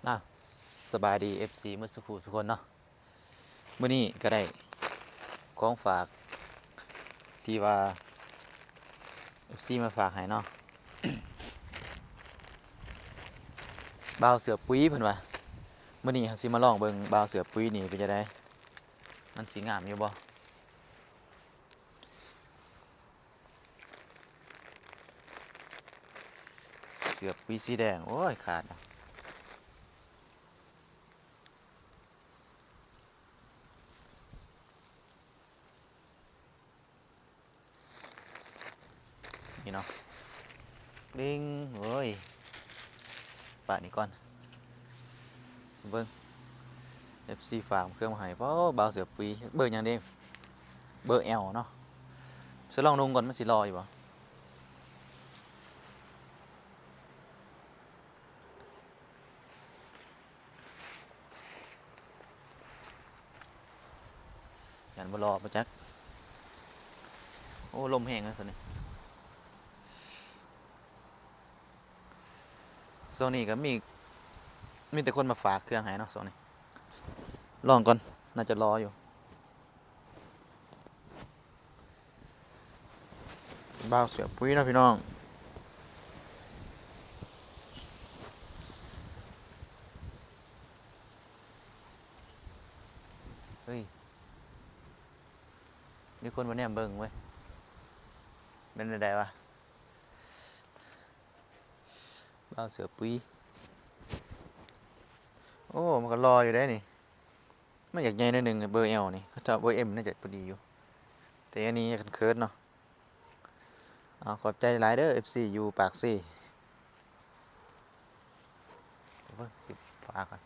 ອ່ະ ສະບາຍດີ ເອັຟຊີ ໝົດສູ່ຜູ້ສູ່ຄົນເນາະ. ມື້ນີ້ກໍໄດ້ຂອງຝາກທີ່ວ່າ ເອັຟຊີ ມາຝາກໃຫ້ເນາະ ບ່າວເສືອປຸຍເພິ່ນວ່າ. ມື້ນີ້ເຮົາຊິມາລອງເບິ່ງບ່າວເສືອປຸຍນີ້ເປັນຈັ່ງໃດ ມັນຊິງາມຢູ່ບໍ່? ເສືອປຸຍສີແດງ ໂອ້ຍ ຂາດ. ນີ້ເນາະ ເດ້ງ ໂອ້ຍ ປະນີ້ກ່ອນ. ເບິ່ງ ເອັຟຊີ ຝາກເຄື່ອງມາໃຫ້ ໂອ້ ບ່າວເສືອປຸຍ ເບີຫຍັງເດ? ເບີ L ເນາະ. ຊິລອງນຸ່ງກ່ອນ ມັນຊິຫຼໍ່ຢູ່ບໍ່? ຢ້ານບໍ່ຫຼໍ່ບໍ່ຈັກ. ໂອ້ ລົມແຮງເລີຍໂຕນີ້. ຊ່ວງນີ້ກໍມີ ມີແຕ່ຄົນມາຝາກເຄື່ອງໃຫ້ເນາະ ຊ່ວງນີ້. ລອງກ່ອນ ໜ້າຈະຫຼໍ່ຢູ່. ບ່າວເສືອປຸຍເນາະພີ່ນ້ອງ. ເຮີ້ຍ ມີຄົນມາແນມເບິ່ງເວີຍ ແມ່ນແນວໃດວະ? ບ່າວເສືອປຸຍ. ໂອ້ ມັນກໍຫຼໍ່ຢູ່ເດ້ນີ້. ມັນຢາກໃຫຍ່ໜ້ອຍໜຶ່ງ ເບີ L ນີ້ ເຂົາເຈົ້າເບີ M ໜ້າຈະພໍດີຢູ່ ແຕ່ອັນນີ້ຍັງເຂີນໆເນາະ. ເອົາ ຂອບໃຈຫຼາຍເດີ ເອັຟຊີ ຢູ່ປາກເຊ. ເບິ່ງ ຊິຝາກກ່ອນ.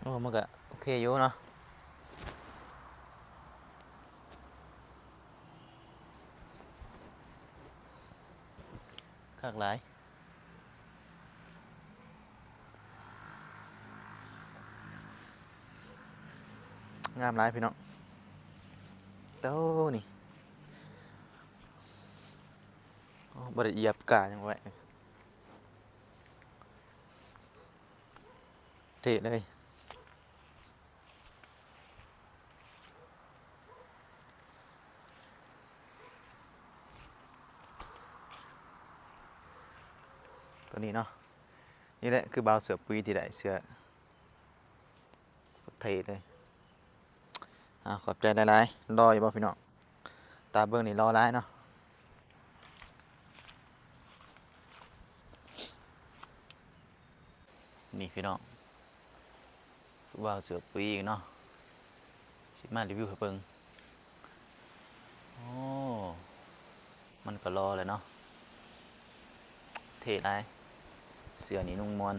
ໂອ້ ມັນກະໂອເຄຢູ່ເນາະ ຄັກຫຼາຍ. ງາມຫຼາຍພີ່ນ້ອງ ໂຕນີ້. ໂອ້ ບໍ່ໄດ້ຢຽບກາຫຍັງໄວ້ ເທ່ເລີຍ. ໂຕນີ້ເນາະ ນີ້ແຫຼະຄືບ່າວເສືອປຸຍທີ່ໄດ້ເສື້ອ ເທ່ເລີຍ. ອາ ຂອບໃຈຫຼາຍໆ. ຫຼໍ່ຢູ່ບໍ່ພີ່ນ້ອງ? ຕາເບິ່ງນີ້ຫຼໍ່ຫຼາຍເນາະ. ນີ້ພີ່ນ້ອງ ຜູ້ບ່າວເສືອປຸຍອີກເນາະ ຊິມາຣີວິວໃຫ້ເບິ່ງ. ໂອ້ ມັນກໍຫຼໍ່ແຫຼະເນາະ ເທ່ຫຼາຍ ເສື້ອນີ້ນຸ່ງມ່ວນ.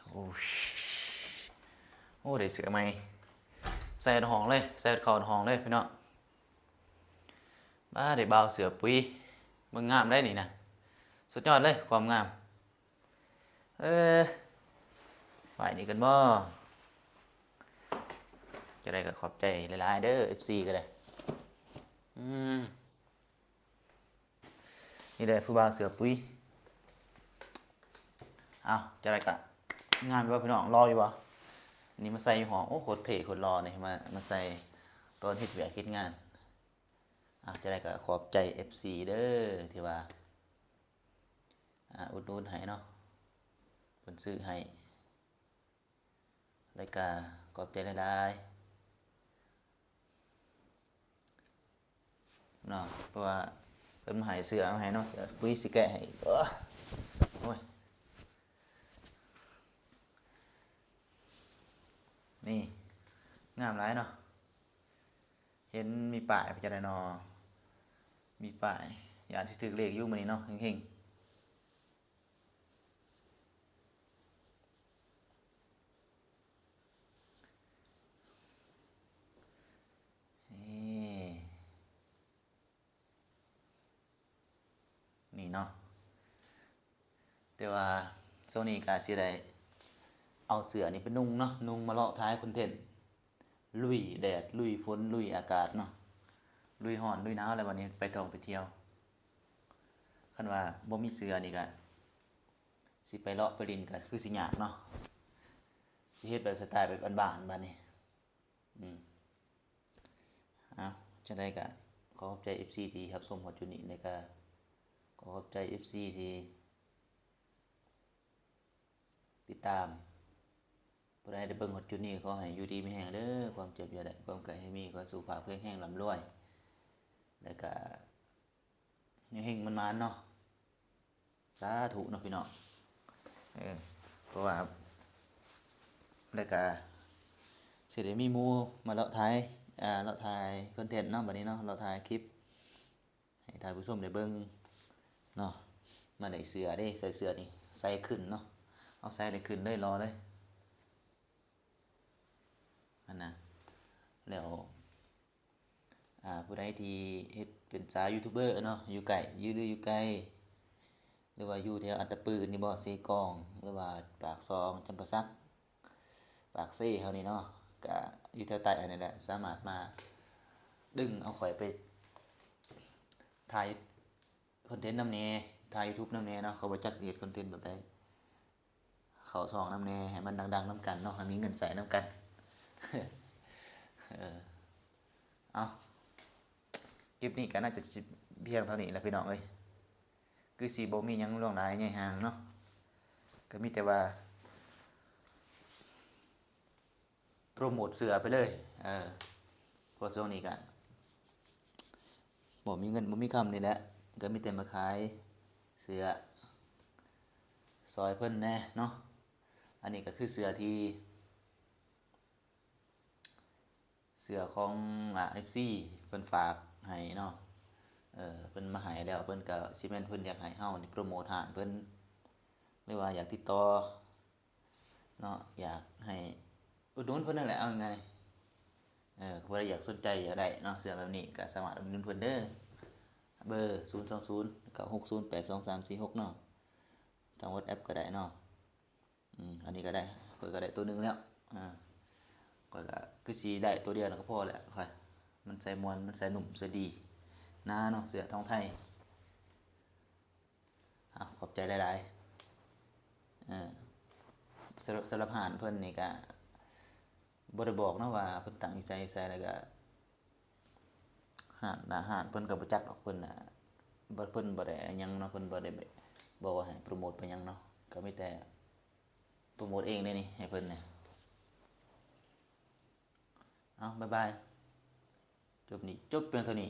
ໂອ້ຍ ໂອ້ ໄດ້ເສື້ອໃໝ່ ໃສ່ຮອດຫ້ອງເລີຍ ໃສ່ຮອດເຂົ້າຮອດຫ້ອງເລີຍພີ່ນ້ອງ. ບາດ ໄດ້ບ່າວເສືອປຸຍ ເບິ່ງງາມໄດ໋ນີ້ນະ ສຸດຍອດເລີຍຄວາມງາມ. ເອີ ໄວ້ນີ້ກັນບໍ? ຈັ່ງໃດກໍຂອບໃຈຫຼາຍໆເດີ ເອັຟຊີ ກໍໄດ້. ອືມ ນີ້ແຫຼະຜູ້ບ່າວເສືອປຸຍ. ເອົ້າ ຈັ່ງໃດກະງາມຢູ່ບໍ່ພີ່ນ້ອງ? ຫຼໍ່ຢູ່ບໍ່? ນີ້ມາໃສ່ຢູ່ຫ້ອງ ໂອ້ ໂຄດເທ່ໂຄດຫຼໍ່ນີ້ ມາ ມາໃສ່ຕອນເຮັດວຽກເຮັດງານ. ເອົ້າ ຈັ່ງໃດກະຂອບໃຈເອັຟຊີເດີ ທີ່ວ່າ ອາ ອຸດໜູນໃຫ້ເນາະ ເພິ່ນຊື້ໃຫ້. ແລ້ວກະຂອບໃຈຫຼາຍໆເນາະ ເພາະວ່າເພິ່ນມາໃຫ້ເສື້ອມາໃຫ້ເນາະ ເສື້ອປຸຍຊິແກະໃຫ້ອີກ. ໂອ້ ໂອ້ຍ ນີ້ງາມຫຼາຍເນາະ. ເຫັນມີປ້າຍ ເປັນຈັ່ງໃດນໍ? ມີປ້າຍ ຢ້ານຊິຖືກເລກຢູ່ມື້ນີ້ເນາະ ເຮັງໆ. ນີ້ເນາະ. ແຕ່ວ່າຊ່ວງນີ້ກໍຊິໄດ້ເອົາເສື້ອນີ້ໄປນຸ່ງເນາະ, ນຸ່ງມາເລາະຖ່າຍຄອນເທັນ ລຸຍແດດ ລຸຍຝົນ ລຸຍອາກາດເນາະ, ລຸຍຮ້ອນ ລຸຍໜາວແລ້ວບັດນີ້ ໄປທ່ອງໄປທ່ຽວ. ຄັນວ່າບໍ່ມີເສື້ອນີ້ກໍຊິໄປເລາະໄປຫຼິ້ນກໍຄືຊິຍາກເນາະ, ຊິເຮັດແບບສະໄຕລ໌ແບບບ້ານໆ ບັດນີ້. ອືມ ເອົາ ຈັ່ງໃດກໍຂໍຂອບໃຈເອັຟຊີທີ່ຮັບຊົມຮອດຈຸດນີ້ ແລ້ວກໍຂໍຂອບໃຈເອັຟຊີທີ່ຕິດຕາມ. ຜູ້ໃດໄດ້ເບິ່ງຮອດຈຸດນີ້ ຂໍໃຫ້ຢູ່ດີມີແຮງເດີ, ຄວາມເຈັບຢ່າໄດ້ ຄວາມໄຂ້ໃຫ້ມີ, ຂໍໃຫ້ສຸຂະພາບແຂງແຮງ ລ່ຳລວຍ ແລ້ວກໍ ເຮັງໆ ໝານໆ ເນາະ, ສາທຸເນາະພີ່ນ້ອງ. ເອີ ເພາະວ່າ ແລ້ວກະຊິໄດ້ມີໝູ່ມາເລາະຖ່າຍ ອ່າ ເລາະຖ່າຍຄອນເທັນເນາະ ບັດນີ້ເນາະ, ເລາະຖ່າຍຄລິບໃຫ້ທ່ານຜູ້ຊົມໄດ້ເບິ່ງເນາະ. ມາໄດ້ເສື້ອເດ້ ໃສ່ເສື້ອນີ້ ໃສ່ຂຶ້ນເນາະ, ເອົາໃສ່ໄດ້ຂຶ້ນເລີຍ ຫຼໍ່ເລີຍ ຫັ້ນນະ. ແລ້ວ ອ່າ ຜູ້ໃດທີ່ເຮັດເປັນສາຍຢູທູບເບີເນາະ ຢູ່ໃກ້ ຢູ່ ຫຼືຢູ່ໄກ ຫຼືວ່າຢູ່ແຖວອັດຕະປືນີ້ບໍ ເຊກອງ ຫຼືວ່າປາກຊ່ອງ ຈຳປາສັກ ປາກເຊເຮົານີ້ເນາະ ກະຢູ່ແຖວໃຕ້ເຮົານີ້ແຫຼະ ສາມາດມາດຶງເອົາຂ້ອຍໄປຖ່າຍ ຄອນເທັນນຳແດ່ ຖ່າຍຢູທູບນຳແດ່ເນາະ. ຂ້ອຍບໍ່ຈັກຊິເຮັດຄອນເທັນແບບໃດ ເຂົ້າຊ່ອງນຳແດ່ ໃຫ້ມັນດັງໆນຳກັນເນາະ ໃຫ້ມີເງິນໃຊ້ນຳກັນ. ເອີ ເອົາ ຄລິບນີ້ກໍໜ້າຈະຊິພຽງເທົ່ານີ້ແຫຼະພີ່ນ້ອງເອີຍ, ຄືຊິບໍ່ມີຫຍັງຫຼວງຫຼາຍໃຫຍ່ຫ່າງເນາະ, ກໍມີແຕ່ວ່າ ໂປຣໂມດເສື້ອໄປເລີຍ. ເອີ ເພາະຊ່ວງນີ້ກະບໍ່ມີເງິນບໍ່ມີຄຳນີ້ແຫຼະ, ກໍມີແຕ່ມາຂາຍເສື້ອຊ່ອຍເພິ່ນແດ່ເນາະ. ອັນນີ້ກໍຄືເສື້ອທີ່ ເສື້ອຂອງ ອາ ເອັຟຊີເພິ່ນຝາກໃຫ້ເນາະ, ເອີ ເພິ່ນມາໃຫ້ແລ້ວ ເພິ່ນກໍຊິແມ່ນເພິ່ນຢາກໃຫ້ເຮົານີ້ໂປຣໂມດຮ້ານເພິ່ນ ຫຼືວ່າຢາກຕິດຕໍ່ ເນາະ, ຢາກໃຫ້ອຸດໜູນເພິ່ນນັ້ນແຫຼະ ເອົາງ່າຍໆ. ເອີ ຜູ້ໃດຢາກສົນໃຈຢາກໄດ້ເນາະ ເສື້ອແບບນີ້ກໍສາມາດອຸດໜູນເພິ່ນເດີ, ເບີ ສູນສອງສູນ ເກົ້າຫົກສູນ ແປດສອງສາມສີ່ຫົກ ເນາະ, ທາງວັອດແອັບກໍໄດ້ເນາະ. ອືມ ອັນນີ້ກໍໄດ້ ຂ້ອຍກໍໄດ້ໂຕໜຶ່ງແລ້ວ. ອ່າ ຂ້ອຍກໍຄືຊິໄດ້ໂຕດຽວນັ້ນກໍພໍແຫຼະ, ຂ້ອຍ ມັນໃສ່ມ່ວນ ມັນໃສ່ນຸ່ມ ໃສ່ດີນາເນາະ ເສື້ອທອງໄທ. ເອົາ ຂອບໃຈຫຼາຍໆ. ເອີ ສຳລັບ ສຳລັບຮ້ານເພິ່ນນີ້ກະບໍ່ໄດ້ບອກເນາະວ່າເພິ່ນຕັ້ງຢູ່ໃສ ຢູ່ໃສ, ແລ້ວກະຮ້ານ ໜ້າຮ້ານເພິ່ນກະບໍ່ຈັກດອກ, ເພິ່ນນະ ບໍ່ ເພິ່ນບໍ່ໄດ້ຫຍັງເນາະ, ເພິ່ນບໍ່ໄດ້ບອກວ່າໃຫ້ໂປຣໂມດໄປຫຍັງເນາະ, ກະມີແຕ່ໂປຣໂມດເອງເດ້ນີ້ໃຫ້ເພິ່ນນະ. ເອົາ ບາຍບາຍ. ຈົບນີ້ ຈົບພຽງເທົ່ານີ້.